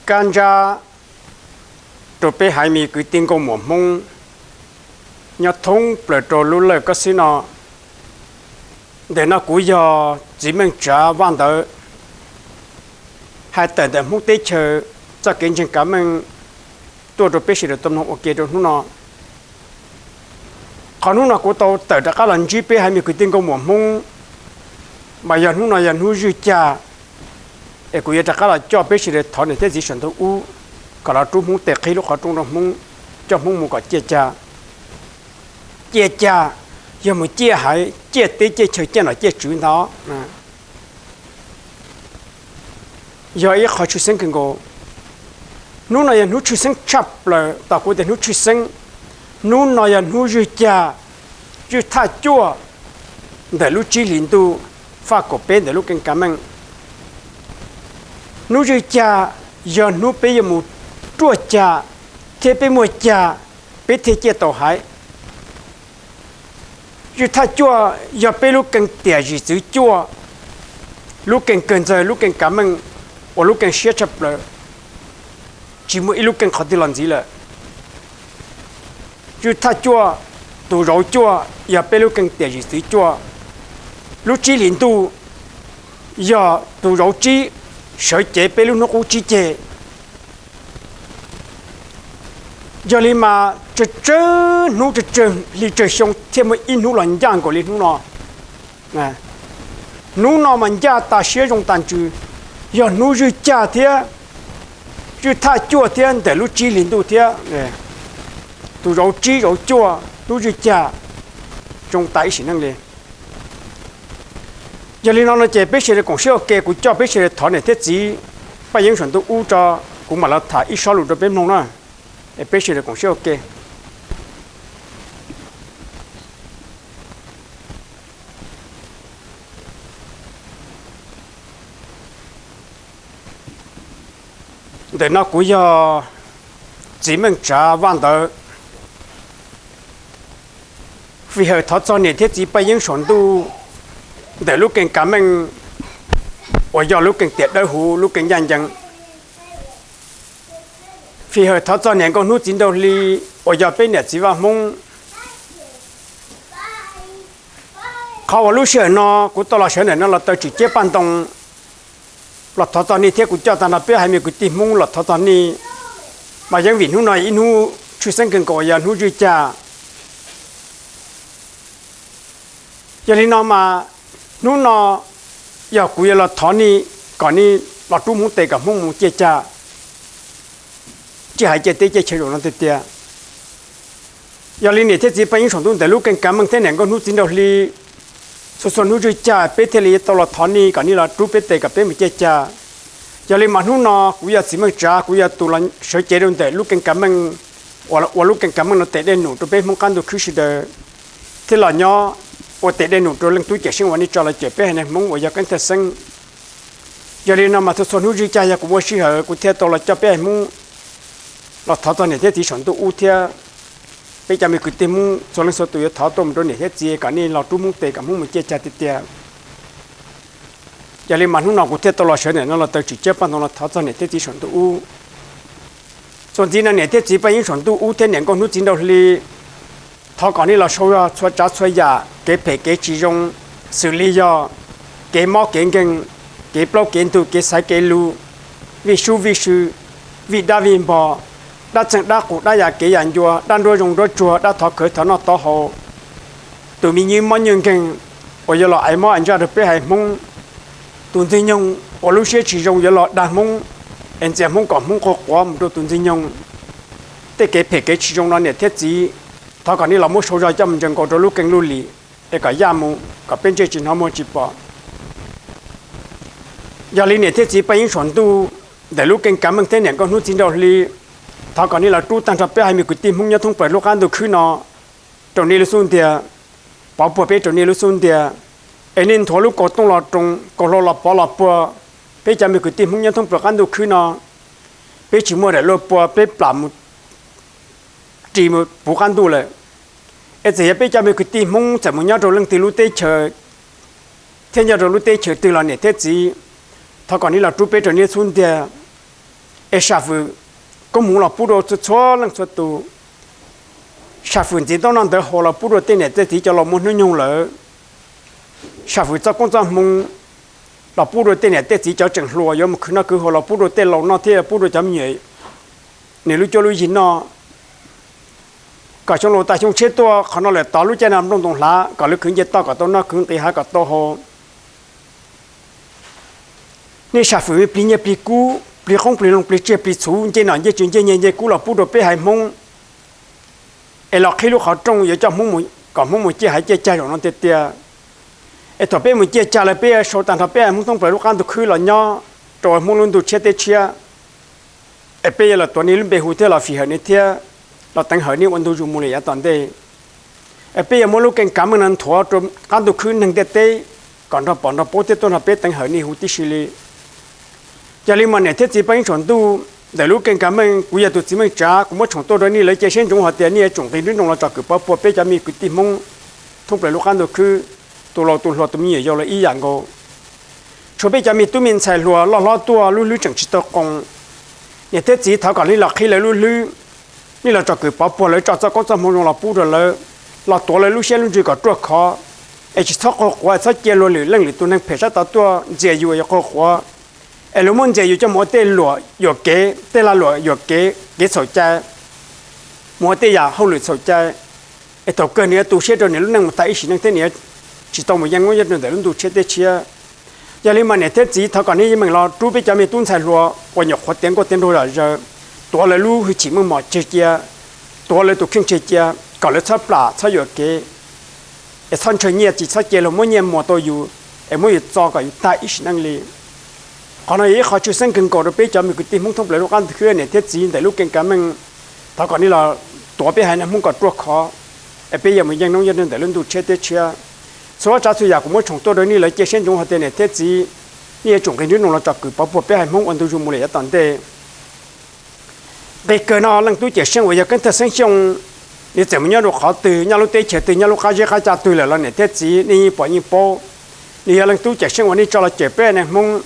kab ntsab rau peb haiv me kwv tij nkauj muam Hmoob nyob thoob plaws rau lub lawj koj xib no. Ntawm no kuv yog txiv Meej Tsav Vaj Ntawv, hais tawm ntawm Hmoob teb chaws txoj kev ntseeg kav meej tuaj rau peb sawv daws tau mloog ua ke rau hnub no. Qhov hnub no kuv tau tawm rov qab los ntsib peb haiv me kwv tij nkauj muam Hmoob, mas yog hnub no yog hnub zwj cag, es kuv yuav rov qab los coj peb sawv daws thov niam thiab txiv saum ntuj ub kom los rub Hmoob tes qhib lub qhov rooj rau Hmoob, coj Hmoob mus kom ciaj cag. Ciaj cag yog mus ciaj haiv, ciaj teb ciaj chaw, ciaj nom ciaj tswv ntag. Yog ib qho tshwj xeeb kawg nkaus. Hnub no yog hnub tshwj xeeb tshaj plaws, tau kuv tias hnub tshwj xeeb. Hnub no yog hnub zwj cag, zwj thaj cuaj ntawm lub tsib hlis ntuj faj kaum peb ntawm lub keeb kav meej. Hnub zwj cag yog hnub peb yuav mus ruaj cag thiab peb muaj cag, peb thiaj ciaj tau haiv. Zwj thaj cuaj yog peb lub keeb tiam zim txwv cuaj, lub keeb kawg ntxawg, lub keeb kav meej, uas lub keeb siab tshaj plaws, tsis muaj ib lub keeb qhov twg los ntxiv lawm. Zwj thaj cuaj, tus zauv cuaj yog peb lub keeb tiam zim txwv cuaj. Lub tsib hlis ntuj yog tus zauv tsib sawv cev peb lub hnub qub tsib ceg. Yog li mas tsawg tsawg hnub tsawg tsawg hli tsawg xyoo thiaj muaj ib hnub los ncaj nkaus li hnub no. Hnub no mas ncaj tas siab zoo tas ntsws, yog hnub zwj cag thiab, zwj thaj cuaj thiab ntawm lub tsib hlis ntuj thiab, tus zauv tsib zauv cuaj hnub zwj cag, zoo tas ib sim neej li. Yog li no no ces peb sawv daws koom siab ua ke, kuv coj peb sawv daws thov niam thiab txiv Paj Yeeb saum ntuj ub tso, kuv mam los tham ib sob lus rau peb mloog na. Es peb sawv daws koom siab ua ke. Ntawm no kuv yog txiv Meej Tsav Vaj Ntawv, fij hawm thov txog niam thiab txiv Paj Yeeb saum ntuj ntawm lub keeb kav meej uas yog lub keeb tiam dawb huv, lub keeb ncaj ncees. Fij hawm thov txog niam nkauj hnub txiv nraug hli uas yog peb niam txiv Vaj Hmoob. Qhov uas lub sij hawm no kuv tau los sawv ntawm no los taw tswm ciab paj ntoo los thov txog nej thiab kuv coj tag nrho peb haiv me kwv tij Hmoob los thov txog nej, mas yeej vim hnub no ib hnub tshwj xeeb kawg nkaus uas yog hnub zwj cag. Yog li no mas hnub no yog kuv yuav los thov nej kom nej los rub Hmoob tes kom Hmoob mus ciaj cag, ciaj haiv ciaj teb ciaj chaw zaum no tiag tiag. Yog li niam thiab txiv Paj Yeeb saum ntuj ntawm lub keeb kav meej thiab niam nkauj hnub txiv nraug hli, txhua txhua hnub zwj cag peb thiaj li tau los thov nej kom nej los rub peb tes kom peb mus ciaj cag. Yog li mas hnub no kuv yog txiv Meej Tsav, kuv yog tus los sawv cev rau ntawm lub keeb kav meej, ua lub keeb kav meej no tes dej num rau peb Hmoob qab ntuj khwb sawv daws, thiab los nyob ua tes dej num rau leej tub Cawm Seej uas nej tso los cawm peb haiv neeg Hmoob uas yog keeb thawj xeeb. Yog li no mas txhua txhua hnub zwj cag yog kuv muaj sij hawm kuv thiaj tau los coj peb haiv Hmoob los thov txog niam thiab txiv saum ntuj ub thiab peb cov me kwv tij Hmoob txhua leej txhua tus yuav thov tuaj mus rau niam thiab txiv kom nej los rub Hmoob tes kom Hmoob mus ciaj cag tiag tiag. Yog li mas hnub no kuv thiaj tau los sawv ntawm no los taw tswm ciab paj ntoo los thov txog niam thiab txiv saum ntuj ub. Txuas ntxiv no niam thiab txiv Paj Yeeb saum ntuj ub thiab niam nkauj hnub txiv nraug hli, thov kom nej los sau zog txhua tsav txhua yam kev phem kev tsis zoo, xws li yog kev mob kev nkeeg, kev plaub kev ntug, kev xaiv kev lus, vij sub vij sw, vij dab vij npog, dab txeeg dab qus, dab yam kev yam ncua, dab nruab zoo nruab tsuag, dab thov khawv thov noj thov haus, tus me nyuj mob nyuj nkeeg uas yuav los aiv mob aiv ntsaj rau peb haiv Hmoob, tus ntxwg nyoog uas lub siab tsis zoo yuav los dag Hmoob, es ntxias Hmoob kom Hmoob quaj quav mus rau tus ntxwg nyoog. Tej kev phem kev tsis zoo no niam thiab txiv, thov kom nej los muab sau zog coj mus ntsaws nkaus rau lub keeb lub lim, es kom yaj mus kom peb ntsej tsis hnov muag tsis pom. Yog li niam thiab txiv Paj Yeeb saum ntuj ntawm lub keeb kav meej thiab niam nkauj hnub txiv nraug hli, thov kom nej los rub tag nrho peb haiv me kwv tij Hmoob nyob thoob plaws lub qab ntuj khwb no rau nej lub xub ntiag, pov puag peb rau nej lub xub ntiag, es nej nthuav lub kaus tooj los roos, kaus hlau los pov los puag, peb cov me kwv tij Hmoob nyob thoob plaws qab ntuj khwb no, peb tsis muaj daim luaj pua peb plam mus ris mus puv qab ntuj lawm. Es txawm yog peb cov me kwv tij Hmoob txawm mus nyob rau leej twg lub teb chaws thiab nyob rau lub teb chaws twg los niam thiab txiv, thov kom nej los rub peb rau nej lub xub ntiag. Es sam fwm koob hmoov los pub rau txhua txhua leej txhua tus. Sam fwm ntxiv ntaub noj ntawv haus los pub rau tej niam tej txiv cov laus muaj hnub nyoog lawm. Sam fwm txoj koob txoj hmoov los pub rau tej niam tej txiv cov tseem hluas yuav mus khwv noj khwv haus los pub rau tej laus noj thiab pub rau cov me nyuam nws lub cuab lub yig noj. Kom xyoo laus tas xyoo tshiab tuaj qhov no lawm tod lub caij no nplooj ntoos hlav kom lawv khwv nce toj kom tau noj khwv nqi hav kom tau haus. Nej sam fwm me plig nyiaj plig kub plig qoob plig loo plig tsiaj plig txhuv ncej nom ncej tswv ncej nyiaj ncej kub los pub rau peb haiv Hmoob. Es los qhib lub qhov rooj yuav coj Hmoob, kom Hmoob mus ciaj haiv ciaj cag zaum no tiag tiag. Es thaum peb mus ciaj cag lawm peb sau tag nrho peb haiv Hmoob thoob plaws lub qab ntuj khwb los nyob rau Hmoob lub ntuj tshiab teb tshiab. Es peb yuav los tuav nej lub npe hu thiab los fim hawm nej thiab los teev hawm nej ua ntu zus mus lawm yav tom ntej. Es peb yuav muab lub keeb kav meej no nthuav rau qab ntuj khwb neeg ntiaj teb kom nrog pom nrog paub thiab tuaj nrog peb teev hawm nej hu tib si li. Yog li mas niam thiab txiv peb ib tsoom ntuj, ntawm lub keeb kav meej kuv yog tus txiv Meej Tsav kuv muab tshoom tuaj rau nej lawv cia siab ntsoov hais tias nej yuav tsum nqis nruab nroos los tsom kwm pov puag peb cov me kwv tij Hmoob thoob plaws lub qab ntuj khwb, tus laus tus hluas tus me nyuam yaus los ib yam nkaus. Tshuav peb cov me tub me ntxhais hluas loj hlob tuaj lub hlwb tseem tsis tau qoos. Niam thiab txiv thov kom nej los qhib lawv lub hlwb, nej los tsom kwm pov puag lawv tso txoj koob txoj hmoov zoo los pub rau lawv, los tuav lawv lub siab lub ntsws kom ruaj khov. Es tsis txhob qaug quav, txhob cia luag lwm leej lwm tus neeg phem sab tod tuaj ntxias yus yuav qaug quav. Es luag muab ntxias yus coj mus ua tej luam yuam kev, tej lag luam yuam kev, kev txhaum cai, mus ua tej yam hauj lwm txhaum cai. Es thaum kawg nws yuav tu siab rau nws lub neej mus tag ib sim neej thiab nws yuav tsis tau mus yeej noob yeej nyoog ntawm lub ntuj tshiab teb tshiab. Yog li mas niam thiab txiv thov kom nej yeej meem los rub peb cov me tub ntxhais hluas uas nyuam qhuav tiav nkauj tiav nraug zom zaws, tuav lawv lub hwj chim meej mom tseg cia, tuav lawv tus kheej tseg cia, kom lawv txhob plam txhob yuam kev. Es txhob ntshaw nyiaj, tsis txhob cia luag muab nyiaj muag tau yus, es muab yus txo kom yus tag ib sim neej li. Qhov no yog ib qho tshwj xeeb kawg nkaus rau peb cov me kwv tij Hmoob thoob plaws lub qab ntuj khwb niam thiab txiv ntawm lub keeb kav meej. Thov kom nej los tuav peb haiv neeg Hmoob kom ruaj khov, es peb yuav mus yeej noob yeej nyoog ntawm lub ntuj tshiab teb tshiab. Txhua tsav txhua yam kuv muab tshoom tuaj rau nej lawv cia siab ntsoov hais tias niam thiab txiv, nej yuav tsum nqis nruab nroos los tsom kwm pov puag peb haiv Hmoob ua ntu zus mus lawm yav tom ntej. Nqe kawg no leej tub Cawm Seej uas yog Keeb Thawj Xeeb Xyooj, nws txawm mus nyob rau qhov twg, nyob lub teb chaws twg, nyob lub qab zeb qab cag twg lawm los niam thiab txiv nej yeej pom yeej paub, nws yog leej tub Cawm Seej uas nej tso los cawm peb haiv neeg Hmoob.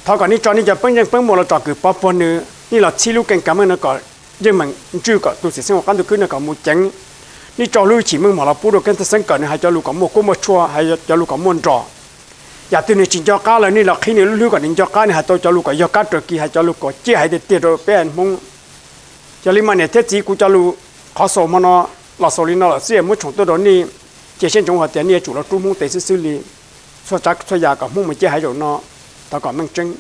Thov kom nej tso nej cov peeb zeej peeb muam los tsom kwm pov puag nws, nej los txhib lub keeb kav meej no kom yeej meem ntswj kom tus txiv xeeb uas qab ntuj khwb no kom mus ceev. Nej tso lub hwj chim meej mom los pub rau Keeb Thawj Xeeb kom nws hais cov lus kom muaj kuab muaj tshuaj, hais cov lus kom muaj nrom. Yam twg nws tsis nco qab lawm nej los qhib nws lub hlwb kom nws nco qab, nws hais tau cov lus kom yog kab raws kis, hais cov lus kom ciaj haiv tiag tiag rau peb haiv Hmoob. Yog li mas niam thiab txiv, kuv cov lus qhov xaus hmo no los xaus li no lawm xwb, muab tshoom tuaj rau nej, cia siab ntsoov hais tias nej yuav tsum los rub Hmoob tes xwb xwb li. Txhua tsav txhua yam kom Hmoob mus ciaj haiv zaum no, thov kom meej tseeb.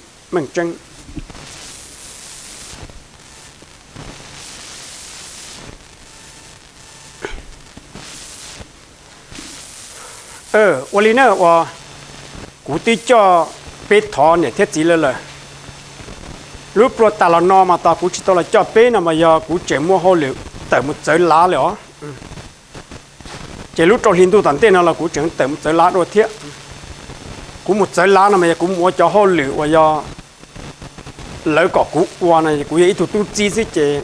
Ua li na uas kuv twb coj peb thov niam thiab txiv lawv lawm. Lub plua tas los no mas tos kuv tsis tau los coj peb no mas yog kuv tseem muaj hauj lwm tawm mus txawv lav lawm os. Ces lub rau hli ntuj tom ntej no los kuv tseem tawm mus txawv lav dua thiab. Kuv mus txawv lav no mas yog kuv mus ua cov hauj lwm uas yog lawv kom kuv ua no, kuv yog ib tug tub txib xwb ces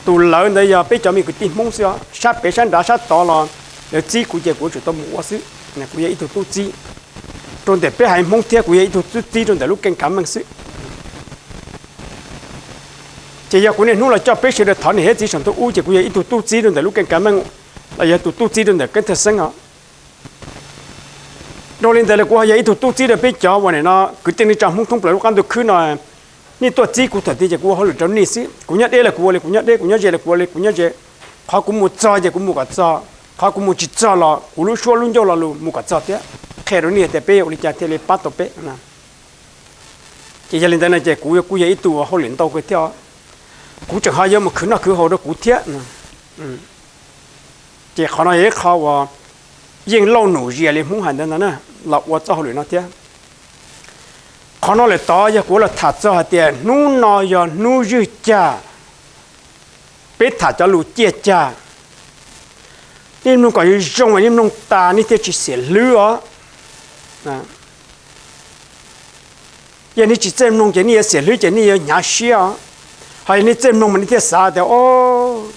tus lawv ntawd yog peb cov me kwv tij Hmoob xwb os, sab pem sab nrad sab tod los lawv txib kuv ces kuv tsum tau mus ua xwb. Kuv yog ib tug tub txib rau ntawm peb haiv Hmoob thiab kuv yog ib tug tub txib rau ntawm lub keeb kav meej xwb. Ces yog kuv niaj hnub los coj peb sawv daws thov niam thiab txiv saum ntuj ub ces kuv yog ib tug tub txib rau ntawm lub keeb kav meej, los yog tus tub txib rau ntawm Keeb Thawj Xeeb os. Dhau li ntawd los kuv ho yog ib tug tub txib rau peb cov uas nim no kwv tij neej tsa Hmoob thoob plaws lub qab ntuj khwb no, nej tuaj txib kuv thaum twg ces kuv ua hauj lwm rau nej xwb. Kuv nyob deb los kuv ua li kuv nyob deb, kuv nyob ze los kuv ua li kuv nyob ze. Qhov kuv mus txog ces kuv mus kom txog, qhov kuv mus tsis txog los kuv lub suab lub ncauj lo lus mus kom txog thiab. Qhia rau nej tias peb ua li cas thiaj li pab tau peb. Ces yog li ntawd no ces kuv kuj yog ib tug hauj lwm ntau kawg thiab os. Kuv tseem ho yuav mus khwv noj khwv haus rau kuv thiab. Ces qhov no yog ib qho uas yeej lauj num zias li Hmoob hais ntawd ntag na, los ua txoj hauj lwm no thiab. Qhov no lawm tod yog kuv los tham txog hais tias hnub no yog hnub zwj cag, peb tham cov lus ciaj cag. Nej mloog kom zoo zoo, nej mloog tas nej thiaj tsis xiam hlwb os. Yog nej tsis txawj mloog ces nej yuav xiam hlwb ces nej yuav hnyav siab os. Ho yog nej txawj mloog mas nej thiaj xav tias, o,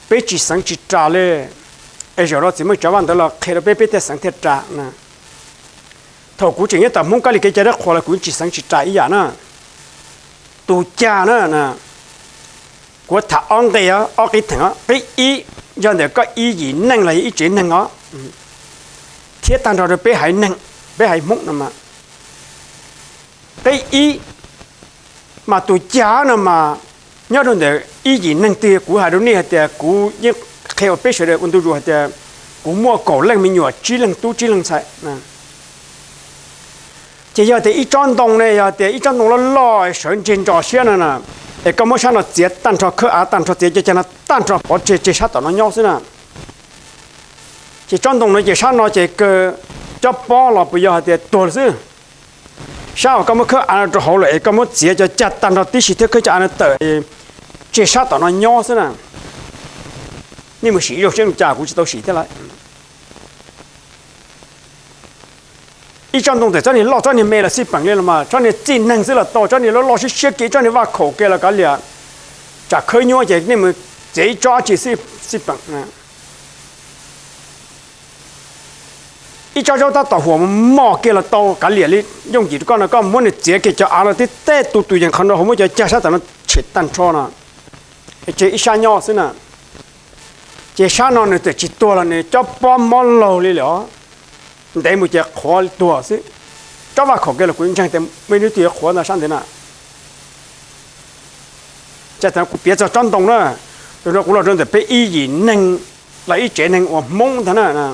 peb tsis xeev tsis ras li, es zaum no txiv Meej Tsav Vaj ntawd los qhia rau peb, peb thiaj xeev thiaj ras na. Thaum kuv tseem nyob tom Hmoob kab li kev cai dab qhuas los kuv tsis xeev tsis ras ib yam na. Tus cag na, Kuv tham ob nqe, ob qib theem. Qib ib yog ntawm koj ib yim neej los yog ib tsev neeg os, thiab tag nrho rau peb haiv neeg, peb haiv Hmoob no mas, qib ib mas tus cag no mas nyob rau ntawm ib yim neeg twg. Kuv hais rau nej hais tias kuv yeej qhia ua peb sawv daws ua ntu zus hais tias kuv muaj kaum leej me nyuam, tsib leeg tub tsib leeg ntxhais. Ces yog tias ib tsob ntoo ne, yog tias ib tsob ntoo loj loj sawv ntseg ntso siab no na, es koj muab sab no txiav tag nrho, khawb av tag nrho, txiav cov cag no tag nrho pov tseg, tseg sab tom no nyob xwb na. Ces tsob ntoo no ces sab no ces kawg cob pob los puas yog hais tias tuag lawm xwb. Sab uas koj muab khawb av no rau hauv lawm es koj muab txiav cov cag tag nrho tib si thiab khawb cov av no tawm, tseg sab tom no nyob xwb na. Nej mus sim ib zaug seb li cas, kuv tsis tau sim thiab lawm. Ib tsob ntoo txawm tsob niag loj tsob niag me los xij peem li los mas, tsob niag txij neeg xwb los tau, tsob niag loj loj siab siab kiag, tsob niag vaj khaum kiag los kav liam, tsam khawb nyuaj ces nej mus txiav ib tsob tsi xij peem. Ib tsob zaub tab tom huam mos kiag los tau, kav liam li yooj yim rau koj no, koj muab nws txiav kiag cov av no tib teg tu tus yees qhov no, ho muab cov cag sab tom no tshem tag nrho no, tseg ib sab nyob xwb na. Ces sab no nws txawm tsis tuag los nws cob pob mob laug li lawm os, ntev mus ces qhuav tuag xwb. Tsob vaj khaum kiag los kuv ntseeg tias muaj ib hnub twg yuav qhuav ntag sab ntev na. Ces thaum kuv piav txog tsob ntoo na, rau no kuv los rau ntawm peb ib yim neeg los ib tsev neeg uas Hmoob ntag na.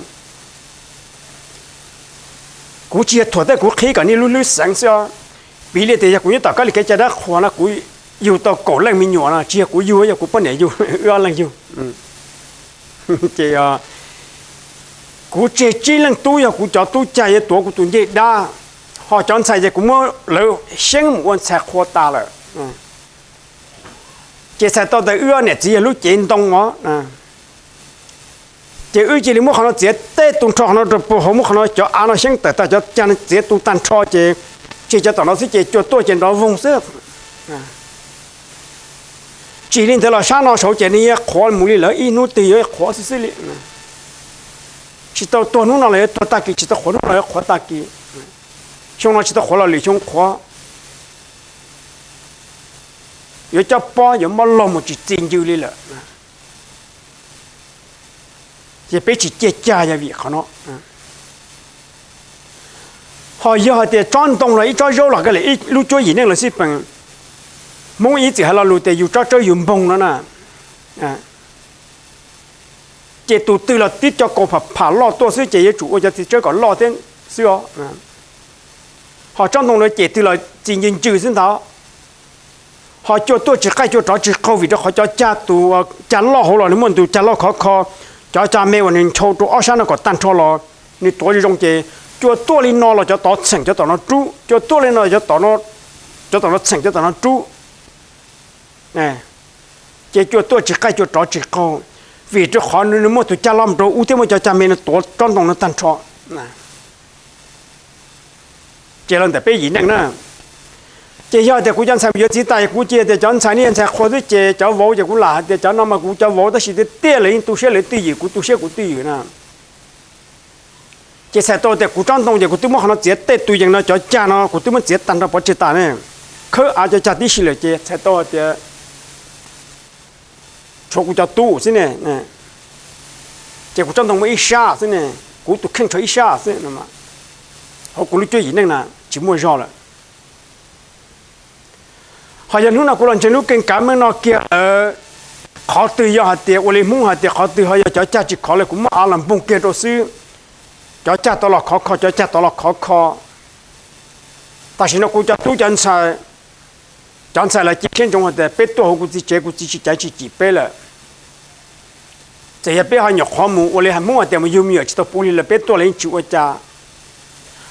Kuv tsis yog thuam tej, kuv qhib kom nej lub hlwb xeev xwb os. Piv li tias yog kuv nyob tom koj li kev cai dab qhuas no kuv yug tau kaum leej me nyuam no, tsis yog kuv yug, yog kuv poj niam yug, wb ob leeg yug. Ces kuv tseg tsib leeg tub, yog kuv cov tub cag yuav tuav kuv tus ncej dab, ho cov ntxhais ces kuv muab lawv xyeeb mus ua ntxhais qhua tas lawm. Ces txhais tau tias wb niam txiv yog lub cev ntoo os. Ces wb cia li muab qhov no txiav teg tu nrho qhov no rau puag hauv, muab qhov no cov av no xyeeb tawm tag, cov cag no txiav tu tag nrho ces tseg cov tom no xwb ces cua tuaj ces nrov voog xwb. Tsis li ntawd los sab no saud ces nws yuav qhuav mus li lawm, ib hnub twg yuav qhuav xwb xwb li. Tsis tau tuag hnub no los yuav tuag tag kis, tsis tau qhuav hnub no yuav qhuav tag kis. Xyoo no tsis tau qhuav los lwm xyoo qhuav, yuav cob pob yuav mob laug mus tsis txi ncw li lawm. Ces peb tsis ciaj cag yog vim qhov no. Ho yog hais tias tsob ntoo los ib tsob zaub los koj li ib lub cuab yim neej los xij peem, Hmoob ib txwm hais lo lus tias yus tsob tsawb yus npoog no na. Ces tus twg los tib co kaus pham pham loj tuaj xwb ces yuav tsum ua cov txiv tsawb kom loj thiab xwb os. Ho tsob ntoo no ces twg los txi ncw ncw xwb ntag. Ho cua tuaj tsis qaij cua rov tsis qaug vim rau qhov cov cag, tus cag loj hauv los nws muaj tus cag loj khov kho, cov cag me uas nws nchau rau ob sab no kom tag nrho los nws tuav zoo zoo ces cua tuaj li no los cov tod txheem cov tom no rub, cua tuaj li no cov tom no txheem cov tom no rub. Ces cua tuaj tsis qaij cua rov tsis qaug, vim rau qhov nws muaj tus cag loj mus rau ub thiab muaj cov cag me no tuav tsob ntoo no tag nrho. Ces los ntawm peb yim neej na, ces yog tias kuv cov ntxhais mus yuav txiv tas kuv cia tias cov ntxhais ne yog ntxhais qhua xwb ces cov vauv ces kuv lam hais tias cov no mas kuv cov vauv tab sis tiag tiag lawv yeej tu siab lawv twj ywm, kuv tu siab kuv twj ywm na. Ces txhais tau tias kuv tsob ntoo ces kuv twb muab qhov no txiav tej tus yees no, cov cag no kuv twb muab txiav tag nrho pov tseg tas ne, khawb av cov cag tib si lawm ces txhais tau tias tshuav kuv cov tub xwb ne. Ces kuv tsob ntoo muaj ib sab xwb ne, kuv tus kheej tshuav ib sab xwb, hauv kuv lub cuab yim neej na tsis muaj zog lawm. Ho yog hnub no kuv los ntseeg lub keeb kav meej no kiag lawm, qhov twg yog hais tias ua li Hmoob hais tias qhov twg ho yog cov cag tsis khov lawm kuv muab av los npoog kiag rau xwb, cov cag tod los khov kho, cov cag tod los khov kho. Tam sim no kuv cov tub cov ntxhais, cov ntxhais lawv cia siab ntsoov hais tias peb tuaj hauv kuv txiv tsev kuv txiv tsis caiv tsis cim peb lawm. Txawm yog peb ho nyuam qhuav mus ua li hais Hmoob hais tias mus yug me nyuam tsis tau puv hli lawm peb tuaj los yeej tsis ua cas.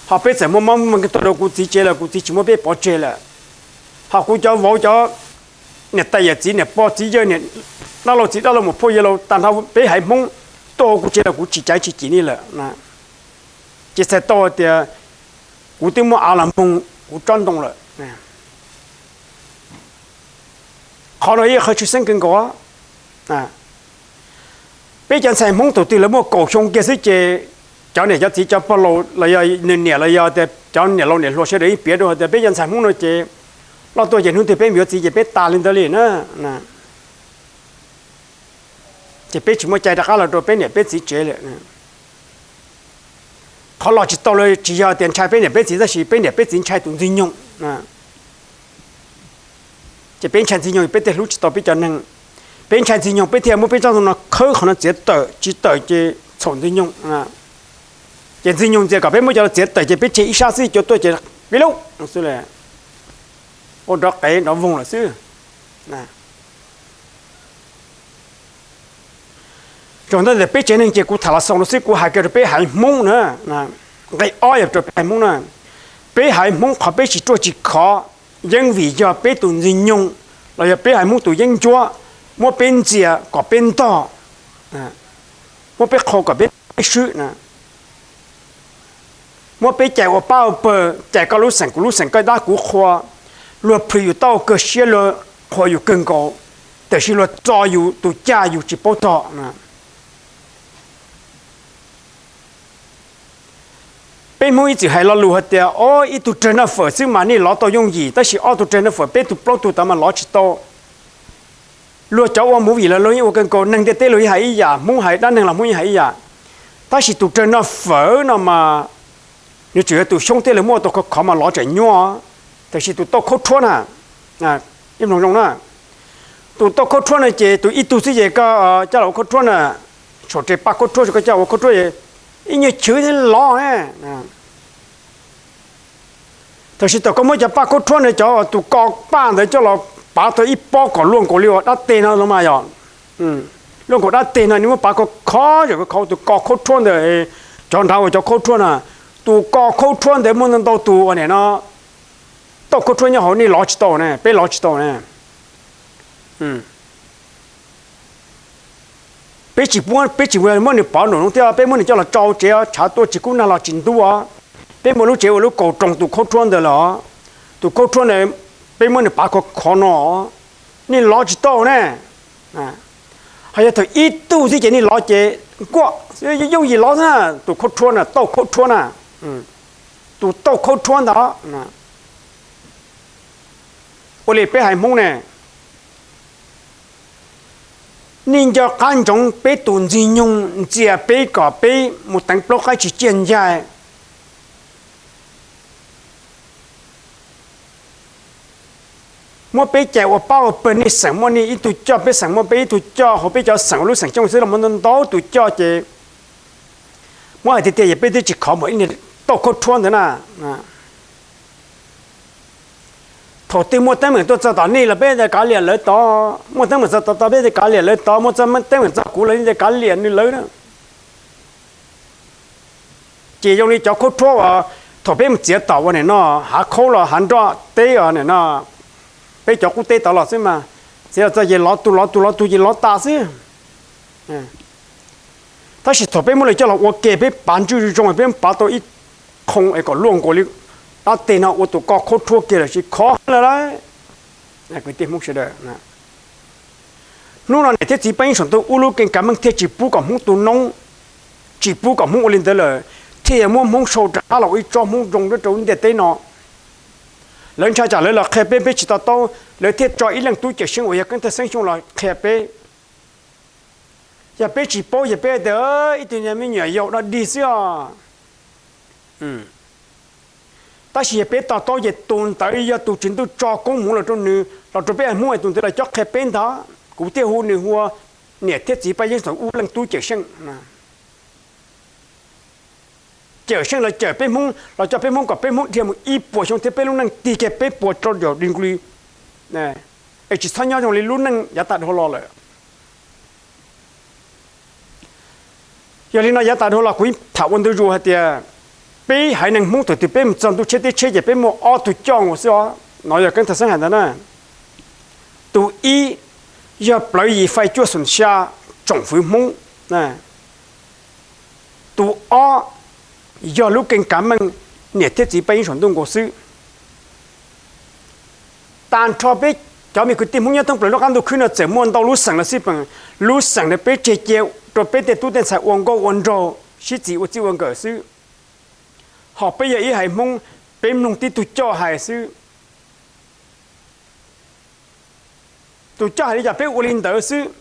Ho peb txawm muaj mob muaj nkeeg tuaj rau kuv txiv tsev los kuv txiv tsis muab peb pov tseg lawm. Ho kuv cov vauv cov niam tais yawm txiv niam pog txiv yawg niam dab laug txiv dab laug mus phauj yawg laus tag nrho peb haiv Hmoob tuaj hauv kuv tsev los kuv tsis caiv tsis cim nej lawm. Ces txhais tau tias kuv twb muab av los npoog kuv tsob ntoo lawm. Qhov no yog qhov tshwj xeeb kawg nkaus. Peb cov ntxhais Hmoob thaum twg lawv muaj kaum xyoo kiag xwb ces cov niam cov txiv cov pog laus los yog nws niam los yog tias cov niam laus niam hluas sawv daws yeej piav rau hais tias peb cov ntxhais Hmoob no ces loj tuaj ces hnub twg peb mus yuav txiv ces peb tas li ntawd li na. Ces peb tsis muaj cai rov qab los rau peb niam peb txiv tsev lawm. Qhov los tsis tau los tsis yog tias ntshai peb niam peb txiv, tab sis peb niam peb txiv ntshai tus Ntxwg Nyoog. Ces peb ntshai Ntxwg Nyoog, peb thiaj hlub tsis tau peb cov neeg. Peb ntshai Ntxwg Nyoog, peb thiaj muab peb tsob ntoo no khawb qhov no txiav tawm, tsis tawm ces txhaum Ntxwg Nyoog. Ces Ntxwg Nyoog ntxias kom peb muab cov no txiav tawm ces peb tseg ib sab xwb, cov tuaj ces qi lub xwb, ua nrov qev nrov voog lawm xwb. Zoo ntawd peb tsev neeg ces kuv tham los xaus no xwb, kuv hais kiag rau peb haiv Hmoob na. Nqe ob yog rau peb haiv Hmoob na. Peb haiv Hmoob qhov peb tsis ruaj tsis khov yeej vim yog peb tus Ntxwg Nyoog los yog peb haiv Hmoob tus yeeb ncuab muab peb ntxias kom peb ntog, muab peb qhau kom peb swb na, muab peb cais ua pab ua pawg, cais koj lub xeem kuv lub xeem, koj dab kuv qhua, luag plhws yus tau kawg siab, luag qhuas yus kawg nkaus, tiam sis luag txo yus tus caj yus tsis paub tog na. Peb Hmoob ib txwm hais lo lus hais tias, o, ib tug rawg noj fawm xwb mas nej lov tau yooj yim, tab sis ob tug rawg noj fawm peb tug plaub tug tod mas lov tsis tau. Luag cov ua movie los luag yeej ua kawg nkaus, neeg ntiaj teb luag yeej hais ib yam, Hmoob hais dab neeg los Hmoob yeej hais ib yam. Tab sis tus rawg noj fawm no mas nws tseem yog tus xyoob thiab, luag muab ua tau khov khov mas lov tseem nyuaj. Tiam sis tus tauj khaub rhuab na, ib mloog zoo na, tus tauj khaub rhuab no ces tus ib tug xwb ces koj coj los ua khaub rhuab na, saum tes paj khaub rhuab koj coj ua khaub rhuab, ib nyuag chwv thiab lov. Tab sis thaum koj muab cov paj khaub rhuab no, cov tus ko paj ntawd coj los pav tau ib pob kom luaj nkaus li uas dab teg no mas yog, luaj nkaus dab teg no, nws muab pav khov khov, yog khov tus ko khaub rhuab ntawd, cov nrad ua cov khaub rhuab na, tus ko khaub rhuab ntawd muaj ntau ntau tus uas nim no tauj khaub rhuab nyob hauv, nej lov tsis tau ne, peb lov tsis tau ne. Peb tsis, peb tsis muab nws pov nraum zoov thiab, peb muab nws coj los tso tsev, tshav tuaj tsis kub nag los tsis ntub. Peb muaj lub tsev ua lub kaus roos tus khaub rhuab ntawd lawm. Tus khaub rhuab ntawd peb muab nws pav khov khov no, nej lov tsis tau ne. Ho yog thaum ib tug thiab ces nej lov ces nkuaj, yooj yim lov xwb na, tus khaub rhuab na, tauj khaub rhuab na, tus tauj khaub rhuab ntawd. Ua li peb haiv Hmoob ne, nej nco qab ntsoov peb tus Ntxwg Nyoog ntxias peb kom peb mus teev plaub qaib tsis ciaj ncaig, muab peb cais ua pab ua pawg, nej xeem muaj nej ib tug coj, peb xeem muaj peb ib tug coj, hauv peb cov xeem ua lub xeem Xyooj xwb los muaj ntau ntau tus coj ces muab hais tiag tiag yog peb twb tsis khov npaum ib niag tauj khaub rhuab ntawd na. Thaum twg muaj teeb meem tuaj txog tom nej los peb kav liam lawv tod, muaj teeb meem txog tod tod peb kav liam lawv tod, muaj teeb meem txog kuv los nej kav liam nws lawv na. Ces zoo li cov khaub rhuab uas thaum peb mus txiav tom ua nim no hav khaub los hav nroj teb os nim no, peb cov qub teb tod los xwb mas, txiav los txog ces lov tus lov tus lov tus ces lov tas xwb. Tab sis thaum peb muab lawv coj los ua ke, peb pav ntswj zoo, peb pav tau ib qhoo es kom luaj nkaus li dab teg no ua tus ko khaub rhuab kiag lawm sis khov lawm lauj. Kwv tij Hmoob sawv daws, hnub no niam thiab txiv Paj Yeeb Saum Ntuj Ub lub keeb kav meej thiaj tsis pub kom Hmoob tu noob, tsis pub kom Hmoob ua li ntawd lawm, thiaj yuav muab Hmoob sau rov qab los ua ib tsob Hmoob zoo nyob rau lub ntiaj teb no. Lawv ntshai tsam lawv los qhia peb, peb tsis to taub, lawv thiaj tso ib leej tub cawm seej uas yog Keeb Thawj Xeeb Xyooj los qhia peb. Yog peb tsis paub ces peb tias ib tug me nyuam yaus dog dig xwb os. Tab sis yog peb to taub ces tus ntawd yog tus Tswv Ntuj tso koob hmoov los rau nws, los rau peb Hmoob es tus ntawd los cob qhia peb ntag. Kuv thiaj hu nws hu ua niam thiab txiv Paj Yeeb Saum Ub leej tub cawm seej. Cawm seej los cawm peb Hmoob, los coj peb Hmoob kom peb Hmoob dhia mus ib puas xyoo thiab peb lub neej tig kiag peb puas rau yaum di nqli, es tsis txhob nyob zoo li lub neej yav tas dhau los lawm. Yog li no yav tas dhau los kuv tham ua ntu zus hais tias peb haiv neeg Hmoob thaum twg peb mus txog ntuj tsheb teb tsheb ces peb muaj ob tug coj nkaus xwb os. No yog Keeb Thawj Xeeb hais ntawd na. Tus ib yog plawv yim fais cuaj xoom xya tsoom fwv Hmoob. Tus ob yog lub keeb kav meej niam thiab txiv Paj Yeeb Saum Ntuj nkaus xwb. Tag nrho peb cov me kwv tij Hmoob nyob thoob plaws lub qab ntuj khwb no txawm muaj ntau lub xeem los xij peem, lub xeem no peb tseg cia rau peb tej tub tej ntxhais ua nkauj ua nraug sib txis ua txij ua nkawm xwb. Ho peb yog ib haiv Hmoob, peb mloog tib tug coj hais xwb. Tus coj hais li cas peb ua li ntawd xwb.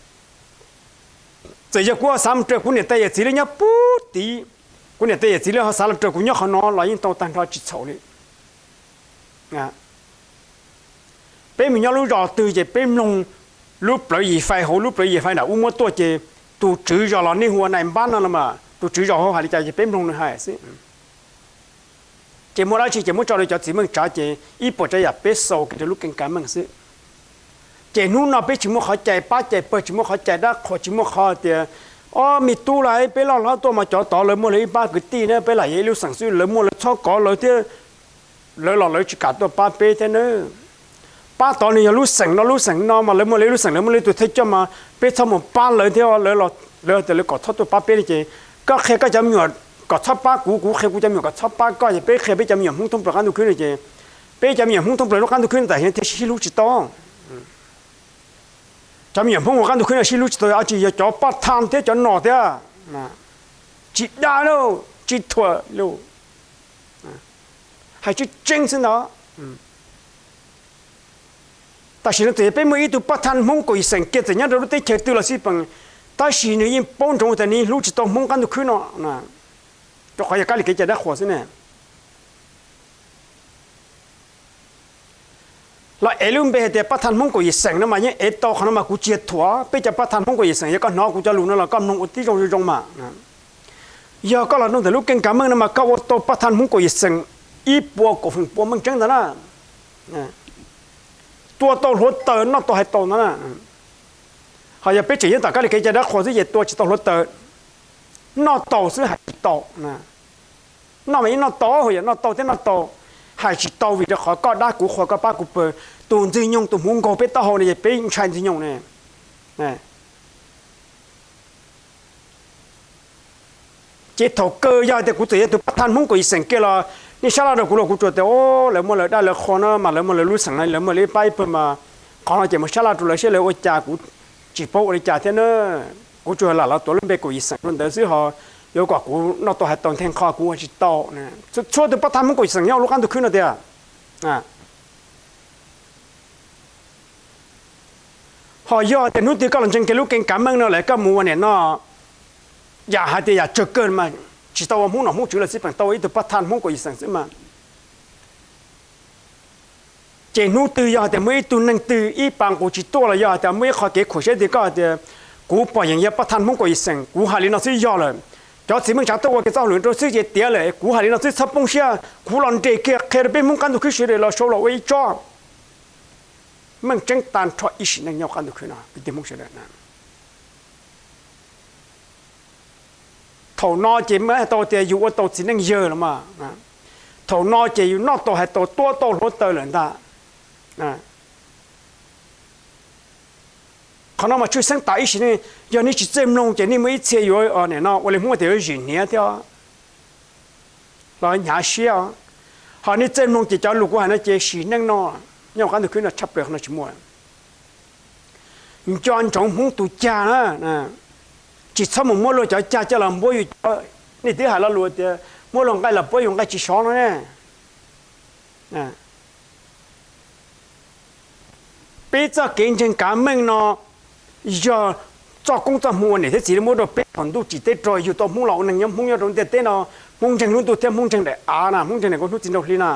Txawm yog kuv ho xav mus raws kuv niam tais yawm txiv lawv nyob puag tid, kuv niam tais yawm txiv lawv ho xav los raws kuv nyob qhov no los yeej tau tag nrho tsis txhaum li. Peb mus nyob lub zos twg ces peb mloog lub plawv yim fais hauv lub plawv yim fais nram ub muab tuaj ces tus tswv zos los nej hu ua nais npab no los mas tus tswv zos hauv hais li cas ces peb mloog nws hais xwb. Ces muaj dab tsi ces muab tso rau cov txiv meej tsav ces ib puas tsav yam peb xaus kiag rau lub keeb kav meej xwb. Ces hnub no peb tsis muaj qhov cai pab cai pawg, tsis muaj qhov cai dab qhuas, tsis muaj qhov tias, ob, me tub los peb loj hlob tuaj mas cov tod lawv muaj lawv ib pab kwv tij na, peb lam yog ib lub xeem xwb, lawv muaj lawv txhob kov lawv thiab, lawv los lawv tsis kam tuaj pab peb thiab na. Pab tod nws yog lub xeem no lub xeem no mas lawv muaj lawv ib lub xeem, lawv muaj lawv ib tug thawj coj mas peb txhob mus pab lawv thiab, lawv los lawv tias lawv kom txhob tuaj pab peb li ces koj qhia koj cov me nyuam kom txhob pab kuv, kuv qhia kuv cov me nyuam kom txhob pab koj, ces peb qhia peb cov me nyuam Hmoob thoob plaws qab ntuj khwb no ces peb cov me nyuam Hmoob thoob plaws lub qab ntuj khwb no tam sim no thiaj sib hlub tsis tau. Cov me nyuam Hmoob hauv qab ntuj khwb no sib hlub tsis tau, ab tsis yog cov paj thaj thiab cov nom thiab, tsis dag lauj, tsis thuam lauj. Hais tseeb tseeb xwb ntag. Tam sim no txawm yog peb muaj ib tug paj thaj Hmoob kaum yim xeem kiag txawm nyob rau lub teb chaws twg los xij peem, tab sis nws yeej paub ntsoov tias nws yeej hlub tsis tau Hmoob qab ntuj khwb no, rau qhov yog kab lis kev cai dab qhuas xwb ne. Los ev lub npe hais tias paj thaj Hmoob kaum yim xeem no mas yeej ev tau, qhov no mas kuv tsis yog thuam peb cov paj thaj Hmoob kaum yim xeem, yog koj hnov kuv cov lus no los koj mloog ua tib zoo zoo zoo mas. Yog koj los nrog ntawm lub keeb kav meej no mas koj ua tau paj thaj Hmoob kaum yim xeem ib puas kaum feem pua meej tseeb ntag na. Tua tau hluav taws noj tau hais tau ntag na. Ho yog peb tseem nyob tom kab lis kev cai dab qhuas xwb ces tua tsis tau hluav taws, noj tau xwb hais tsis tau. Noj mas yeej noj tau, yog noj tau thiab noj tau, hais tsis tau vim rau qhov koj dab kuv qhuas koj pab kuv pawg, tus Ntxwg Nyoog tus hmuv nkaug peb taub hau no ces peb ntshai Ntxwg Nyoog ne. Ces thaum kawg yog hais tias kuv txawm yog tus paj thaj Hmoob kaum yim xeem kiag los nej sab laj rau kuv los kuv tsuas tias, o, lawv muaj lawv dab lawv qhua no mas lawv muaj lawv lub xeem no lawv muaj lawv ib pab ib pawg mas qhov no ces mus sab laj rau lawv saib lawv ua cas, kuv tsis paub ua li cas thiab na. Kuv tsuas lam los tuav lub npe kaum yim xeem rau ntawd xwb, ho yuav kom kuv noj tau hais tau nthe nqho kuv ua tsis tau. Txhua tus paj thaj Hmoob kaum yim xeem nyob lub qab ntuj khwb no tiag. Ho yog tias hnub twg koj los ntseeg kiag lub keeb kav meej no lawm koj mus ua niam no, yam hais tias yam tsawg kawg mas tsis tau ua Hmoob nom Hmoob tswv los xij peem, tau ua ib tug paj thaj Hmoob kaum yim xeem xwb mas. Ces hnub twg yog hais tias muaj ib tug neeg twg ib pas nqus tsis tuaj los yog hais tias muaj ib qho kev khuam siab tias koj hais tias kuv pom yeem yog paj thaj Hmoob kaum yim xeem, kuv hais li no xwb yog lawm, cov txiv meej tsav tuaj ua kev txoj hauj lwm rau xwb ces tiav lawm, kuv hais li no xwb txhob poob siab, kuv los nres kiag qhia rau peb Hmoob qab ntuj khwb sawv daws los sau los ua ib tsob meej tseeb tag nrho ib sim neej nyob qab ntuj khwb no kwv tij Hmoob sawv daws. Thaum no ces muaj hais tau tias yus ua tau txiv neej yawg los mas, thaum no ces yus noj tau hais tau tua tau hluav taws lawm ntag. Qhov no mas tshwj xeeb tas ib sim neej, yog nej tsis txawj mloog ces nej muaj ib txhia yuav nim no ua li Hmoob tias yuav zim hniav thiab los hnyav siab. Ho nej txawj mloog ces cov lus kuv hais no ces sim neej no nyob qab ntuj khwb no tshaj plaws qhov no tsis muaj. Nco ntsoov Hmoob tus cag na, tsis txhob mus muab luag cov cag coj los npuab yus cov, nej twb hais lo lus tias muab luag nqaij los puab yus nqaij tsis sov no ne. Peb txoj kev ntseeg kav meej no yog txoj koob txoj hmoo uas niam thiab txiv muab rau peb thaum ntuj tsim teb rog yug tau Hmoob los ua neeg nyob Hmoob nyob rau ntiaj teb no. Hmoob ntseeg lub ntuj thiab Hmoob ntseeg daim av na, Hmoob ntseeg daim nkaus hnub txiv nraug hli na.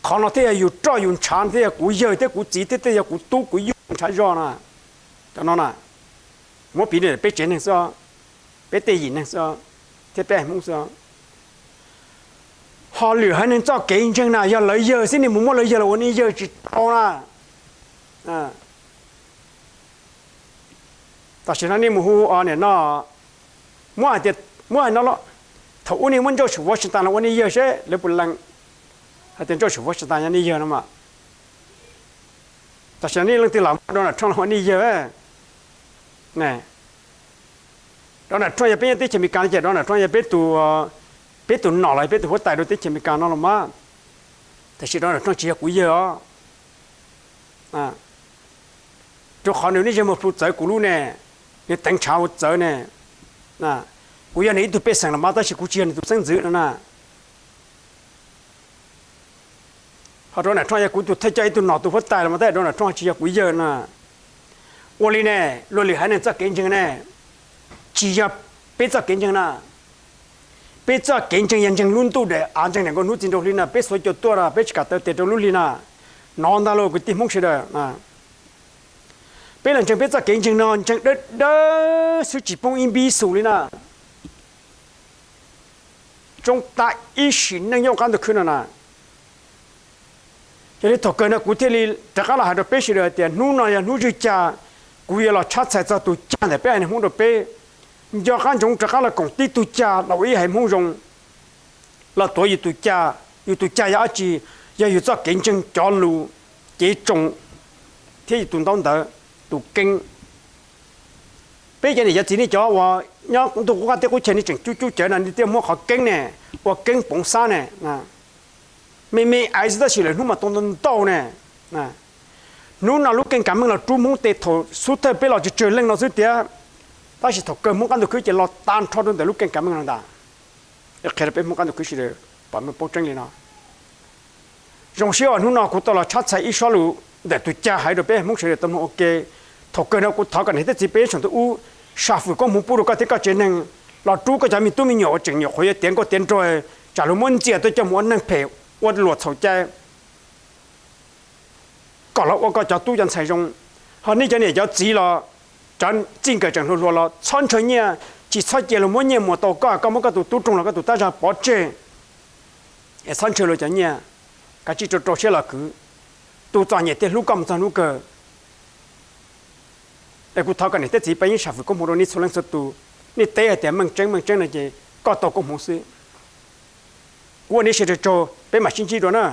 Qhov no thiaj yog yus roj yus ntshav, thiaj yog kuv yawg thiab kuv txiv thiab thiaj yog kuv tub kuv yawg ntshav zog na. Cov no na, muab piv li peb tsev neeg xwb, peb tej yim neeg xwb, thiab peb haiv Hmoob xwb. Ho lwm haiv neeg txoj kev ntseeg na yog lawv yawg xwb, nej mus muab lawv yawg los ua nej yawg tsis tau na. Tam sim no nej mus hu nim no, muab hais tias, muab hais no, thaum ub nej muab George Washington los ua nej yawg seb lawv puas lees hais tias George Washington yog nej yawg no mas. Tam sim no nej leej twg lam muab Donald Trump los ua nej yawg? Donald Trump yog peb nyob teb chaws Amelikas no ces Donald Trump yog peb tus, peb tus nom los peb tus huab tais rau teb chaws Amelikas no los mas. Tab sis Donald Trump tsis yog kuv yawg os. Rau qhov nws niaj hnub mus plhu txawv kuv lub ne, nws teev tshav ua txawv ne. Kuv yog nws ib tug pej xeem los mas tab sis kuv tsis yog nws tus xeeb ntxwv no na. Ho Donald Trump yog kuv tus thawj coj ib tug nom tus huab tais los mas tab sis Donald Trump tsis yog kuv yawg na. Ua li ne, luag lwm haiv neeg txoj kev ntseeg ne, tsis yog peb txoj kev ntseeg na. Peb txoj kev ntseeg yog ntseeg lub ntuj daim av, ntseeg daim nkaus hnub txiv nraug hli na, peb xuav cua tuaj na, peb tsis kam taw tes rau lub hli na. Nov ntag lauj kwv tij Hmoob sawv daws. Peb los ntseeg peb txoj kev ntseeg no ntseeg dawb dawb xwb tsis poob ib npib xus li na. Tsoob tab ib sim neej nyob qab ntuj khwb no na. Yog li thaum kawg no kuv thiaj li rov qab los hais rau peb sawv daws hais tias hnub no yog hnub zwj cag, kuv yuav los tshab txhais txog tus cag ntawm peb haiv neeg Hmoob rau peb. Nco qab ntsoov rov qab los koom tib tug cag los ua ib haiv Hmoob zoo, los tuav yus tus cag. Yus tus cag yog dab tsi? Yog yus txoj kev ntseeg, cov lus, cev tsoos, thiab yus tus ntaub ntawv, tus keeb. Peb cov niam cov txiv nej cov uas nyob ntuj qub qab teb qub chaw nej tseem cub cub cawv no nej thiaj muab qhov keeb ne, ua keeb poov xab ne. Me me aiv xwb tab sis lawm hnub mas tau ntau ntau ne. Hnub no lub keeb kav meej los rub Hmoob tes thaum xub thawj peb los tsawg tsawg leej no xwb tiag, tab sis thaum kawg Hmoob qab ntuj khwb ces los tag nrho rau ntawm lub keeb kav meej no ntag. Qhia rau peb Hmoob qab ntuj khwb sawv daws pom meej paub tseeb li no. Zoo siab uas hnub no kuv tau los tshab txhais ib sob lus ntawm tus cag hais rau peb Hmoob sawv daws tau mloog ua ke. Thaum kawg no kuv thov kom niam thiab txiv peb sawv daws ua sam fwm koob hmoov pub rau koj thiab koj tsev neeg, los rub koj cov me tub me nyuam uas tseem nyuam qhuav yuav tiav nkauj tiav nraug, tsam luag muab ntxias tuaj coj mus ua neeg phem, ua luam txhaum cai, kom los ua koj cov tub cov ntxhais zoo. Ho nej cov niam cov txiv los, cov txij nkawm tseem hluas hluas los txhob ntshaw nyiaj, tsis txhob cia luag muab nyiaj muas tau koj, koj muab koj tus tub roog los koj tus tab zag pov tseg, es txhob ntshaw luag cov nyiaj, kav tsij rau rau siab los kwv. Tus txom nyem thiaj hlub koj mus txog hnub kawg. Es kuv thov kom niam thiab txiv peb yeej sam fwm koob hmoov rau nej txhua leej txhua tus. Nej teb hais tias meej tseeb meej tseeb no ces koj tau koob hmoov xwb. Kuv ua nej sawv daws tsaug, peb mam sib ntsib dua na.